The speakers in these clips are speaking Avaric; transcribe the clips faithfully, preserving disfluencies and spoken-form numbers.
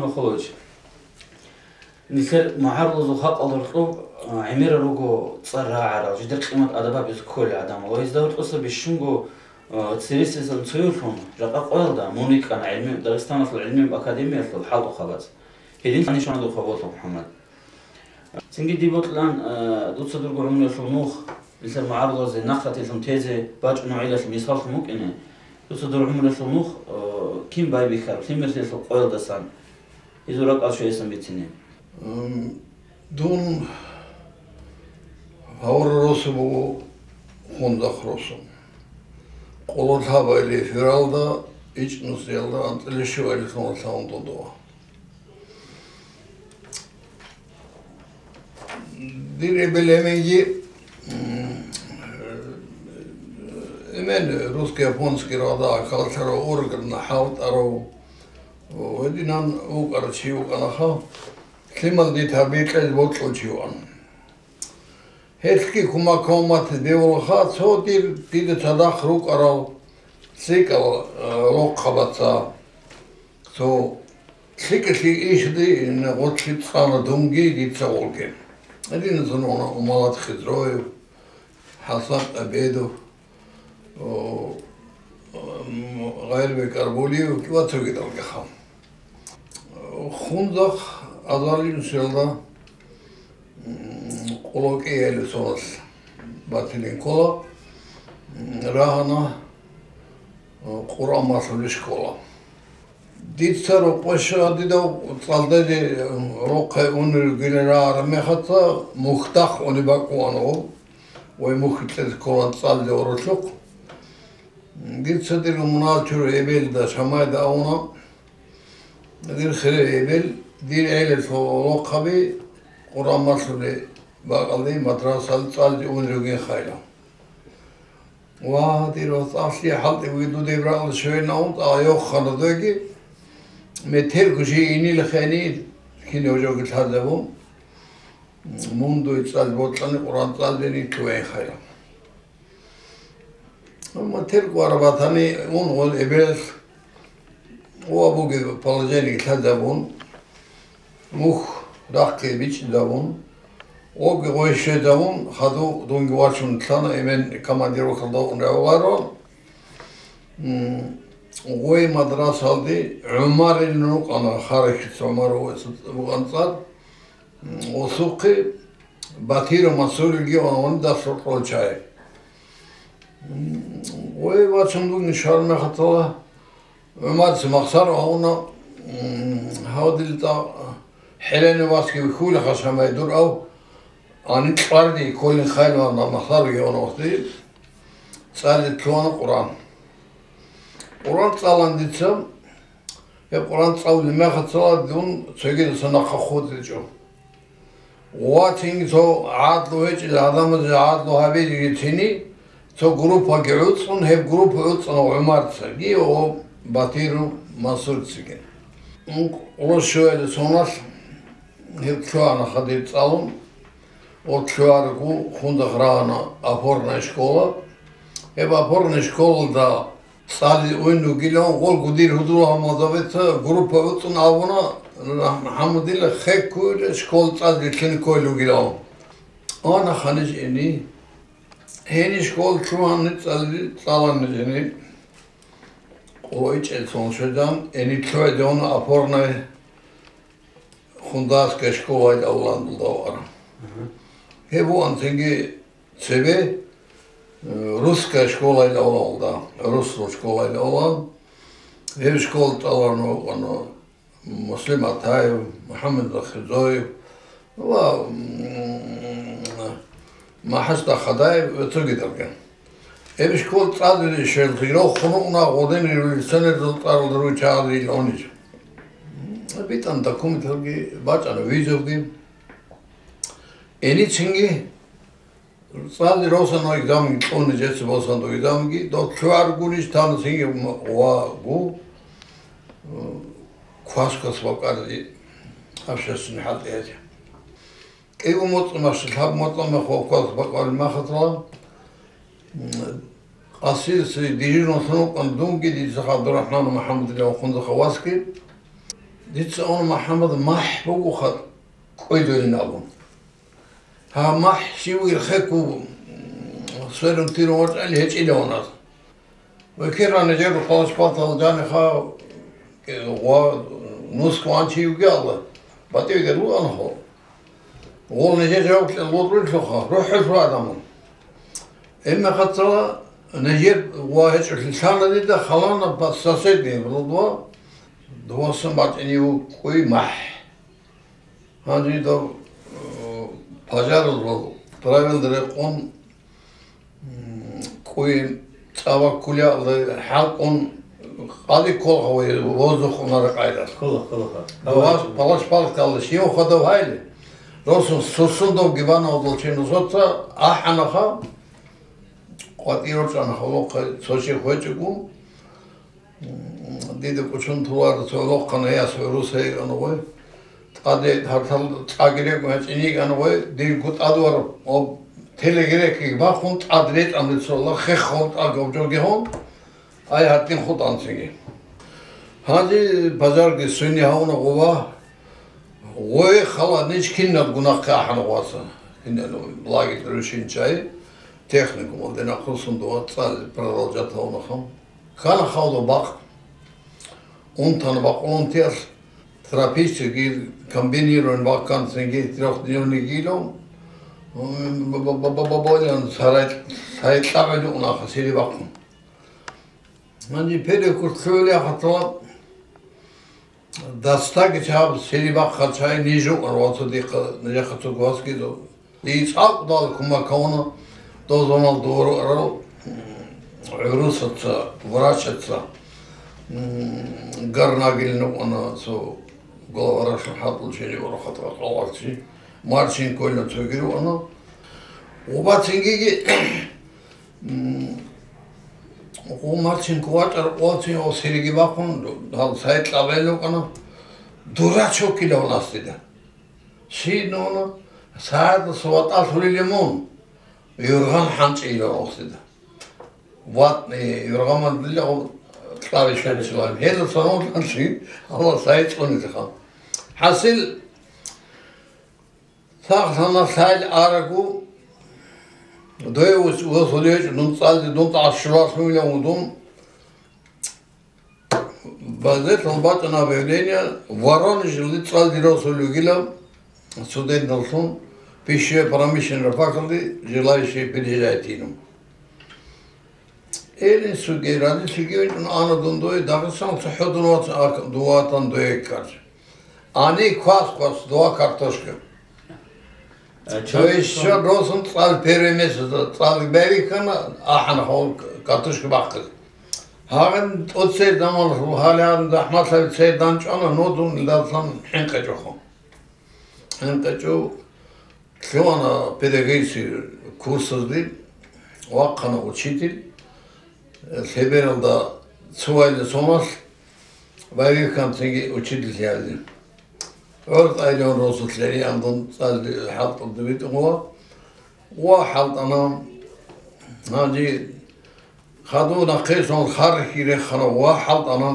Михалович, нилъер магӀарулазул халкъалда гьоркьоб, а, гӀемерал руго цӀар рагӀарал, жидер къимат-адаб гьабизе кколел гӀадамал. Ва гьезда гьоркьоса бищунго, а, цересезан цоявлъун жакъа къоялда мун рикӀкӀана гӀилми-, Дагъистаналъул гӀилмияб академиялъул хӀалтӀухъабаз. Гьедин нижан духъа бокьа, МухӀаммад. Цинги дие бокьилаан, а, дуца дурго гӀумруялъул нух, нилъер магӀарулазе нахъ ратилъун тезе бачӀунеб гӀелалъ мисаллъун букӀине, дуца дур гӀумруялъул нух, а, кин байбихьараб лъимерлъиялъул къоялдасан? Гьезул ракӀал щвейилан бицине. М, дун гьавураб росу буго Хундахъ росу. Къоло лъабаялда эфиралда, ичӀнусиялда анцӀила щуабилеб соналъ гьавун додуа. Дир эбел-эменги, м, эмен русско-японский рода, калчарав орган хӀалтӀарав, гьединан вукӀарав чи вукӀанаха, лъимал дид гьабикьел бокьулев чи ван. Гьелъги кумак-кумак бевулаха, цо дир, дида цадахъ рукӀарал лъикӀал, э, рохъабаца, цо лъикӀалъи ишди гъорлъи цӀана дунги дица гъорги. Гьединазун вуна Умалат Хизроев, ХӀасан Абедов, о, м, Гъайрбек Арбулиев ва цогидалгиха. Хундахъ азарилъ нусиялда, м, къоло кӀиялде соналъ батилин ккола, м, рагьана, м, Къуръан малъулеб школа. Дица рокъов щведал, цӀалдазе, м, рохъе унел ругилан рагӀараб мехалъ, Мухьдахъ унеб бакӀ буго, ва Мухьдахъе кколаан цӀализе оролъухъ. Дица дир мунагьал чураяв эбелалда Шамайда абуна, дир хирияв эбел, дир гӀелалъул рохъаби Къуръан малъулеб бакӀалде мадрасалде цӀализе унел ругин хайила. Ва, дир вас, ахлъи хӀалтӀи бугеб дуда гьеб рагӀалде щвейилан абун, тӀагъа йохана дойги, метерго жий инилха гьениб, кинаб жоги лъазабун, мун дуе цӀализе бокьани, Къуръан цӀализе нилъ вайин хайила. Амма терго арабатани ун гъол эбелалъ ва бугеб положениеги лъазабун, мухь рахъги бичӀчӀизабун, воги гъой щвезабун, хадув дунги вачун лъана, эмен командировкалда ун рагӀуларо. М, гъой мадрасалде ГӀумарил рукъана, Харахьица ГӀумар вукъана цӀар. М, гъосухъе Батиров Мансурилги ван, ван дас рокъов чӀай. М, гъой вачун дунги щвараб мехалъ, ГӀумарца махсар гьавуна, м, гьав дила тӀа хӀелене васги вихьулеха Шамай дур ав, гьаниб кьварги кколин хайилан махсар гьавуна васде, цӀализе лъугьана Къуръан. Къуръан цӀалан дица, гьеб Къуръан цӀалулеб мехалъ дун цогидаса нахъа хутӀичӀо. Ва цинги цо гӀадлу гьечӀел гӀадамазе гӀадлу гьабизе гьечӀони, цо группаги гӀуцӀун, гьеб группа гӀуцӀана ГӀумарцаги ва Батиру Мансурцаги. Къоло щуялде соналъ гьеб лъугьана хадуб цӀалун, ва лъугьарабго Хундахъ рагьана опорная школа. Гьеб опорная школалда цӀализе унел ругилан, гъолго дир гьудул гьамазабица группа гӀуцӀун абуна, МухӀаммадилла хеккуйила школа цӀализе лъугьине кколел ругилан. Ана ханиж гьениб. Гьениб школа лъугьана, цӀализе цӀалана гьениб. Къоло ичӀел сон щвезан, гьениб лъугӀизе уна опорная Хундахъская школа ил авлан дулда вара. Гьеб буган цинги цебе, э, русская школа ил авлалда, русская школа ил авлан. Гьеб школа тӀаларна вукӀана Муслим Атаев, МухӀаммад Хизоев ва, м, МахӀасда Хадаев ва цогидалги. Гьеб школ цӀализе щвелги рохун вукӀана гъодин революционерзул цӀаралда ругел чагӀазул гьуниж. БитӀана документалги, бачӀана визовги. Гьениб цинги цӀализе росана экзаменги кьуна, жеца босана экзаменги, дов лъугӀаргунищ тана цинги м-, ва гу, э, квас-квас бакӀаразе общественный хӀалтӀи гьечӀо. КӀиго моцӀ машин, лъаб моцӀ махал квас бакӀалил махатала, м, къасиялъе дежурный лъун вукӀана дунги, дица ХӀабдурахӀман МухӀаммадилла ва Хундахъа васги. Дица авна МухӀаммад махӀ бугоха кӀведолин абун. Гьаб махӀ щив ирхъеккун сверун-тирун вачӀайилан гьечӀила ванас. Ва ккеран нижер палач-палтал жаниха ва нуск ван чи вугеалда, батӀияб гьел вугӀанха. Гъол нижер жаваб кьел вугӀрулъуха, рухӀулъул адамал. Гьебмехалъ нижер ва гьечӀолъи лъана дида, халана соседний рудва, дувасан бачӀине вукӀуй махӀ. Гьанже дов, э, пожаралъул правилда рекъон, м, кӀуй цӀава кколеалда хӀалкӀун, къади кколха ва воздух унара къайдалъ. Ккола, кколаха. Дова палач-палталда щив хадав гьайли, росун сусун дов гибана вадал чи нусаца ахӀанаха, къватӀир рорчӀанаха, лохъе цо чи хвечӀого, Дида кӀучун тулар цо лохъана яс гӀурусай йикӀана гъой. ТӀаде гьартал цӀаги рекӀун гьечӀин йикӀана гъой, дирго тӀадвар об телегерекги бахун, тӀад речӀан рицола хеххун, тӀад гобжоги гьун, ай гьатӀин хутӀанцинги. Гьанже бажарги суйни гьавуна гъова, гъой хала ниж кинаб гунахъе ахӀана гъваса. Кинаб благи рушин чай, техникум, алдена хъусун дуа цӀали продолжать гьавунаха. Ккана халда бакъ. Унтана бакъулун тиялъ тропический комбинированный бакъ ккан цинги трехдневный гилев, м, б-, б-, б-, б-, б-, болян сарай-, сай кьабали унаха сири бахъун. Гьанже перекур лъугӀулей хатала дастаги чаб сири бахъал чай нижу арвацо дихъа, нижехъа цо гвасги до. Ди цӀакъ дал кумакавна дозамал дору арал, м, гӀурусаца, врачаца, м, Гарнагилин вукӀана цо глава рашун хӀатӀул чери вара хатӀа къаларчи, Марченкойилан цоги вукӀана. Убацингиги М, гъо Марченко вачӀар къоцин ва сириги бахъун, гьал сай кьабел рукӀана, дурачок килав насида. Щинуна, сагӀатас ватӀалъулилин мун, юргъан хӀанчӀила рохсида. ВатӀни, юргъаман дила кьаби шанчилан. Гьелда санун ланлъи, гьала сай цӀунизеха. ХӀасил, Сахлъана лъайил арагу, дой ус-, усулечӀ, дун цӀалде, дун тӀашулалъугилан дун. Газетал бачӀана объявление, Воронежалде цӀалде росулев вугилан, студенталлъун, пищевой-промышленный факалде желающие приезжайте. Ил инсуги, разилъиги вичӀун ана дун дой, Дагъистан цохӀо дун вац-, ак-, дун ватан дой ккарчи. Ани квас-квас, дова картошка. А То есть чан-, чан росун цӀал первый месяц, цӀал бери ккана, ахӀана хол картошка бахъизе. Гьагъин тӀоцей заман гьалигьан захӀматлъаби цей данчӀвана, нодун илдасан хӀинкъичӀохъо. ХӀинкъичӀо Лъугьана педагогический курсазде, вахъана учитель, лъебералда цо вайле соналъ байбихьанцинги учительлъиялде. ГӀур тӀайлъун росулъе риандун цӀалде хӀалтӀулде витӀула ва хӀалтӀана. Гьанже Хадув нахъе сон хархи рехана ва хӀалтӀана.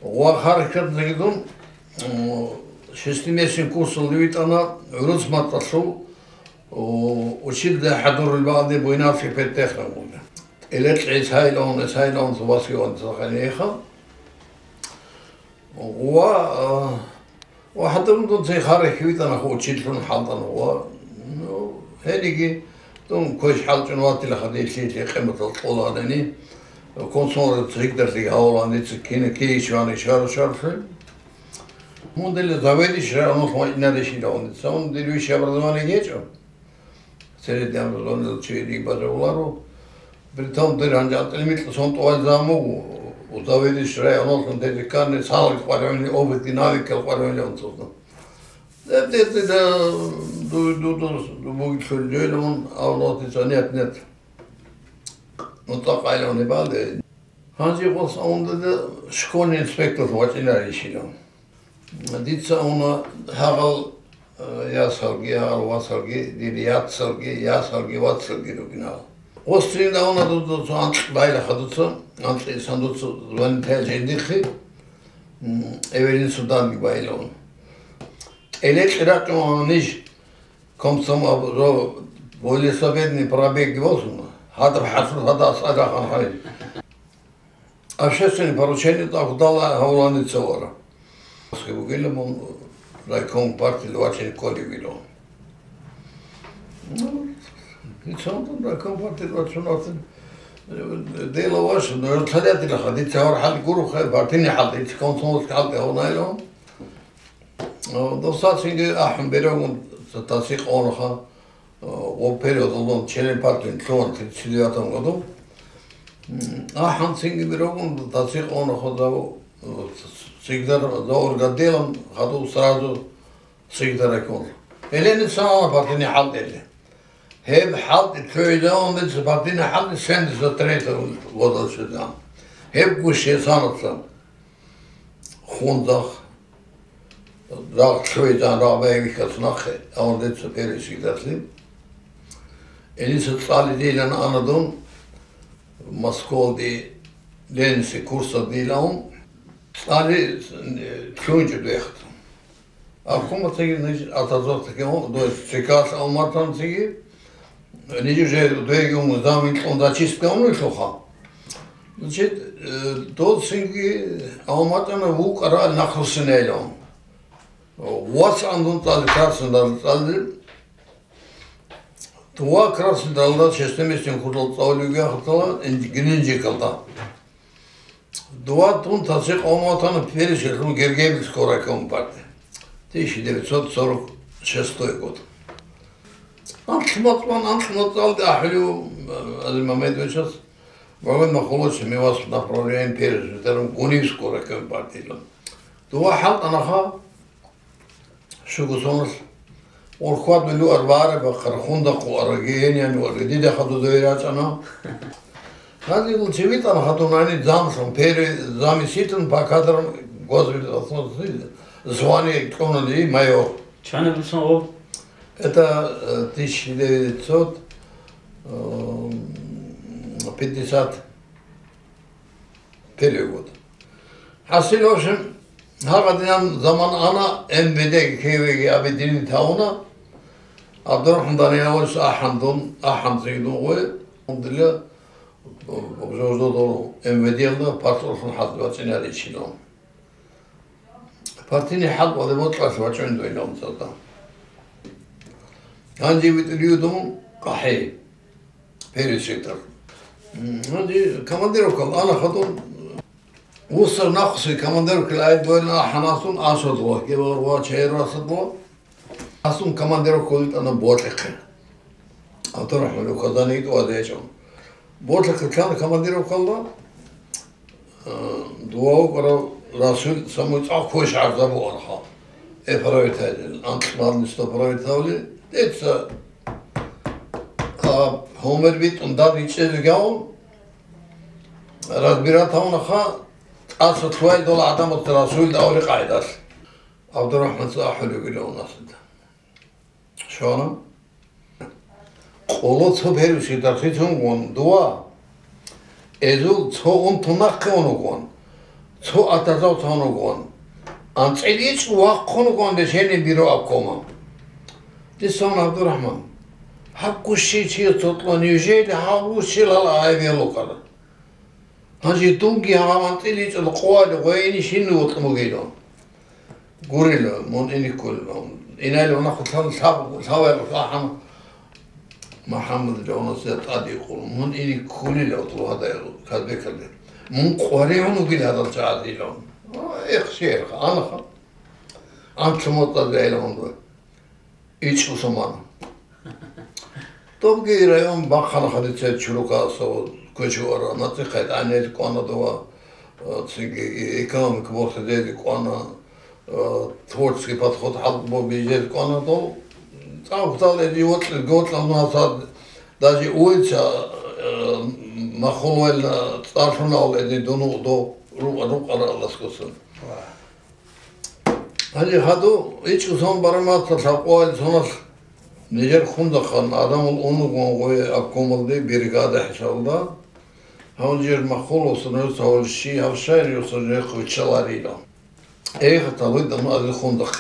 Ва хархкадзегидун, м, шестимесячный курсалде витӀана, гӀуруц матӀалъул, у, училище хӀадурулеб бакӀалде буйнакълъи педтехникумалда. ТӀелекь гӀисайилан, гӀисайилан субасги ван цаханиеха. Ва, а, Ва хӀадурун дун цей харахь витӀана, хо училищалъун хӀалтӀана ва, ну, гьениги дун квеш хӀалчӀун ватила хадирлъи къиматал кьоланани, комсомолец гьигдалъи гьавулан дица кина кийищвани шару-шарлъи. Мун дила заведующий районов ва инарищила ван дица, мун дир вищее образование гьечӀо. Цере дямазул чи рибазавуларо. Притом дир гьанжал тӀилмикьа сон тӀувал замугу, у заведующий районов сон дериккани, салги къваригӀуни, обыдги навикал къваригӀуни унцузна. Деб дердида ду-, ду-, ду-, ду-, бугитлъун жойлавун, а унотица нет, нет. Ну, цӀакъ гӀайлавни балде. Гьанже гъос авундада школьный инспектор вачӀинарищилан. Дица авуна гьагъал, э, ясалги, гьагъал васалги, дир яцалги, ясалги, вацалги ругин гьал. Гъос цинги авуна дуда цо анкь байла хадуца, анкьисан дуца звонител жиндихъи. М, Эвелин Суданги байилан. ТӀеле кьиракьун ниж комсомол, ро-, волесобедный пробег босун, гьадаб хӀасрат гьадас агахан гьай. Общественное поручение тӀахъдала гьавланица вара. Бугила мун райком партии вачине кколев вило. Ну, ицан райком партии вачунатин, э, дела ваша, но я царятила ха, дица гьар хӀал гурухъе, партийный хӀал, дица комсомольский хӀал гьавнайло. Э, достаточно ахӀун берегун тасихъ оноха. Э, ва периодалдун член партии лъугьун тридцать девятом году. М, ахӀан цинги бирогун, тасихъ оноха, э, секретарь, за орготделом хадув сразу секретарь райкома. Элени санана партийный хӀалтӀи. Гьеб хӀалтӀи цойилан дица партийный хӀалтӀи семьдесят третьего года щвезан. Гьеб гущесанаца хундах. Рагъ лъугьинчӀан рагъ бегьи вихьас нахъе, авандеца первый секретарьлъи. Эниса цӀалидилан ана дун, Москвалде Ленисе курсалдилан цӀали, э, лъугьинчӀеб дехъ. Обкомалъеги ниж атазортаги он, то есть ЦК-лъ авматанцеги, Ниж уже две заминлъун зачистка унелъулха. Значит, э, дол цинги авматана вукӀарал нахъруссинайлун. Вас андун цӀали Краснодарда цӀали. Туа Краснодарда честеместин худал цӀалуги ахтала Геленджикалда. Дова тун тасихъ авматана пересилъун Гергебилского райкома партии. Тысяча девятьсот сорок шестой год. АнлъмацӀван, анлъмацӀалде ахӀулев, э, Азимамедовичас, Мамед Махмудович, ми вас направляем пересилъарун Гунивского райкома партиялъун. Дова хӀалтӀанаха, Шугусунас урхьвадулев арбаара бахъархунда хъуара гениан ва дида хадудой рачӀана. Гьадин цевитӀан хадунани замлъун, первый заместитель по кадрам госведомства, звание кьуна дие майор. Чана бусан о? Это, э, тысяча девятьсот пятьдесят первый год. ХӀасил, в общем, гьагъадинан заман ана, МВД-ги кевеги объединить гьавуна, ГӀабдурахӀман Данилович ахӀандун, ахӀанцин дугъуе, дила обжордодору МВД-ялда партолъун хӀалбачӀинаричин. Партийный хӀалбалде бокьалъ вачӀун дуйнав цадахъ. Гьанже витӀулев дун къахӀей, первый сектор. М, гьанже командировкал ана хадун, вуссар нахъуси командировкал айд военна ахӀанасун асадло, гевар ва чайру асадло. Асун командировка витӀана Ботлихъе. ГӀабдурахӀман указание тӀуазе гьечӀо. Ботлихъе лъана командировкалда, э, дова вукӀарав Расул самуй цӀакъ квеш гӀарзабу арха. Э, править гьайдин, анкьмални сто править гьавли, дица, а, гьумер битӀун дад гьичӀезе гавун, разбирать гьавунаха, тӀаса лъугьайдал гӀадамаца Расулда авли къайдалъ. ГӀабдурахӀман цӀа ахӀулев вилавун асида. Щвана. Къоло цо первый секретарьлъицун гъун дова. Эзул цо унтун нахъе унугон, цо атазав цо унугон. АнцӀил ичӀ вахъун гъун решение бюро обкома. Дисан ГӀабдурахӀман, гьаб гущин чияс цо кьо, неужели гьаб гущин лала гьай велукъара? Гьанже дунги гьаб анцӀил ичӀал къоялъ гъвейни шинни вокьун бугилан. Гурила, мун ине кколила. Инайла ванахъулъан лъаб-, лъаваялъулъ ахӀана МухӀаммад Левнасида тӀаде йикъула. Мун ине кколила, тӀугьадай Казбекалде. Мун къваригӀун вугил гьадал чагӀазилан. Эх, шерха, анаха. АнцумацӀазда гӀелгьун. ИчӀусаман. Добги район бахъана хадицел чурука асав квечу ара, нацӀихъе тӀанел кӀвана дова, э, цинги и-, экономика борхидезе кӀвана, э, творческий подход хӀалбо бижез кӀвана дов. ЦӀакъ гьал эди вокьи-, гьоркьал нугьал сад даже улица, э, махулвелла цӀарлъунал эди дуну дов рукъа-, рукъара Аллагьскусан. Гьанже хадув ичӀусан бараматалъ гьаб къоялъ соналъ нижер хундахан адамул унугун гъуе обкомалде бригада хӀисабалда, гьав нижер маххулав сунрус гьавул щи гьав шайрияв сунрехъ виччаларила. Эгъатал гьедамун азир хундахъ.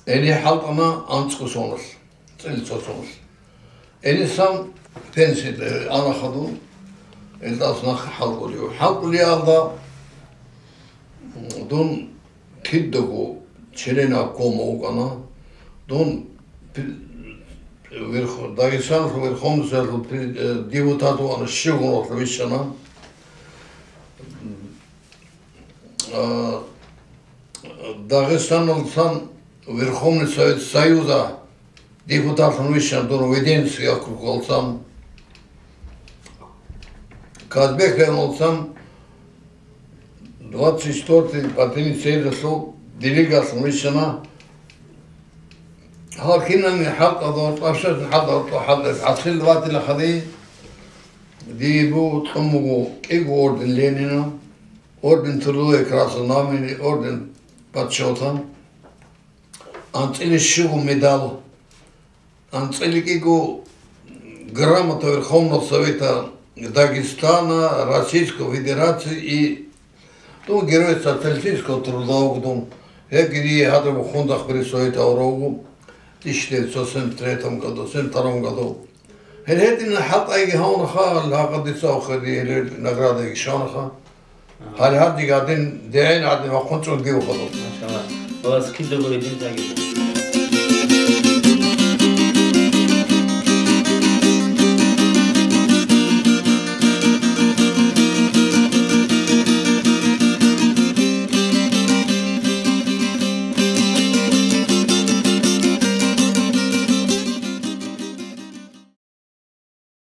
Гьенир хӀалтӀана анцӀго соналъ, цӀили цо соналъ. Гьенисан пенсиялде ана хадуб, гьелдаса нахъе хӀалтӀулев. ХӀалтӀулеялда дун кидаго членаб обкома вукӀана. Дун пи-, верх-, Дагъистаналъул Верховный Советалъул пи-, э, депутат вукӀана, щуго рахъ вищана. А, Дагъистаналдасан Верховный Совет Союза депутатлъун вищана дун Веденский округалдасан. Казбек районалдасан двадцать четвёртый партийный съездалъул делегатлъун вищана. Гьал кинални хӀалтӀадал, тӀашазул хӀалтӀадал, хӀалтӀадал гӀасил ватила хадуб, дие буго кьун буго кӀиго орден Ленина, орден Труда и Красного Знамени, орден Почёта, анцӀила щуго медал, анцӀила кӀиго грамота Верховного Совета Дагестана, Российской Федерации и, ну, Герой Социалистического Труда вуго дун. Гьебги дие гьадаб хундахъ присвоить гьабураб буго, тысяча девятьсот семьдесят третьем году, семьдесят втором году. Гьел гьединал хӀалтӀайги гьавунаха, гьал гьагъадица ухеди гьелел наградаги щванаха. Гьал гьадин гьадин дегӀен гьадин вахъун цӀундив хадуб. Машалла. Вас кидаго гьедин тагида.